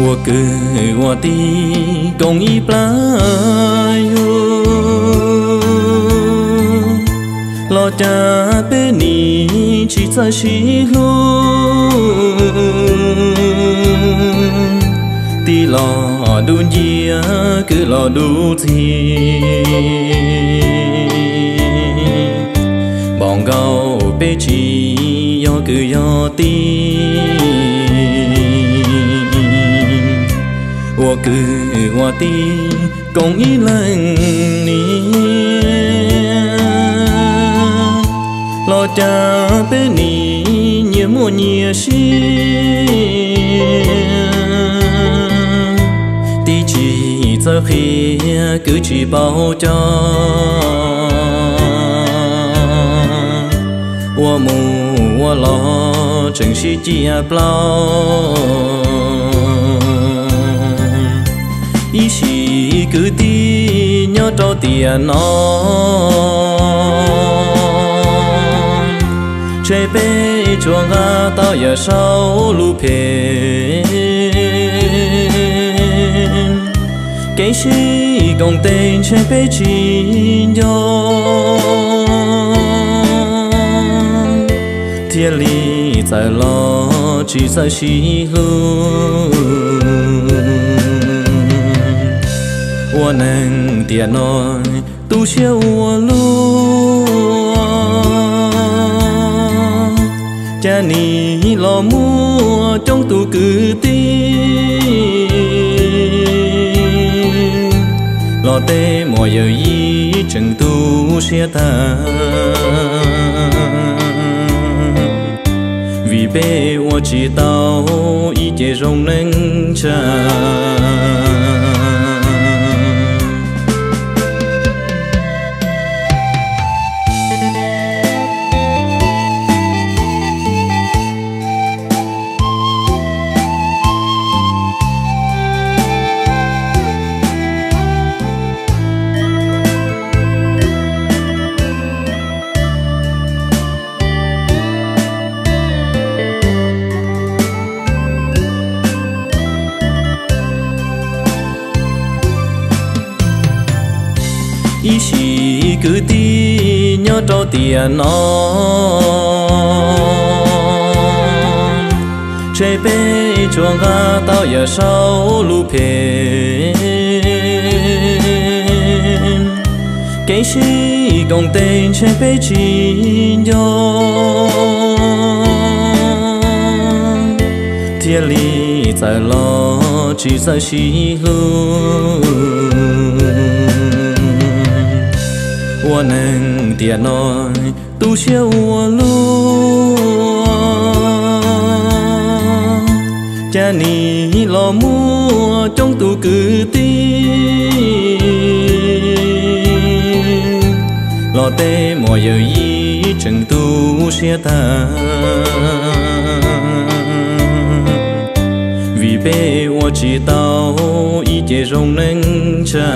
Ua kwv ua tij koom ib plab yug, los cas peb nim tsis txawj sib hlub. Tij los dub ncia, kwv los dub txig. Npaum nkaus peb tsis yog kwv yog tij, ua kwv ua tij koom ib leeg niam, los cas peb nim nyias muaj nyias sib. Tij tsis txawj qhia, kwv tsis paub coj, ua mus ua los tseem sib cia plaub. Ib sim kwv tij nyob rau tiam no, ntshe peb tsuas nqa tau yam saub lub phem. Kev sib koom tes ntshe peb tsis nco, thiaj li txawm los tsis txawj sib hlub. Ua neeg tiam no tu siab ua luaj, cas nim los muaj coob tus kwv tij, los tej muam yawm yij tseem tu siab tag. Vim peb ua tsis tau ib ce zoo neej tsa. Ib sim kwv tij nyob rau tiam no, ntshe peb tsuas nqa tau yam saub lub phem. Kev sib koom tes ntshe peb tsis nco, thiaj li txawm los tsis txawj sib hlub. Ua neeg tiam no tu siab ua luaj, cas nim los muaj coob tus kwv tij, los tej muam yawm yij tseem tu siab tag. Vim peb ua tsis tau ib ce zoo neej tsa.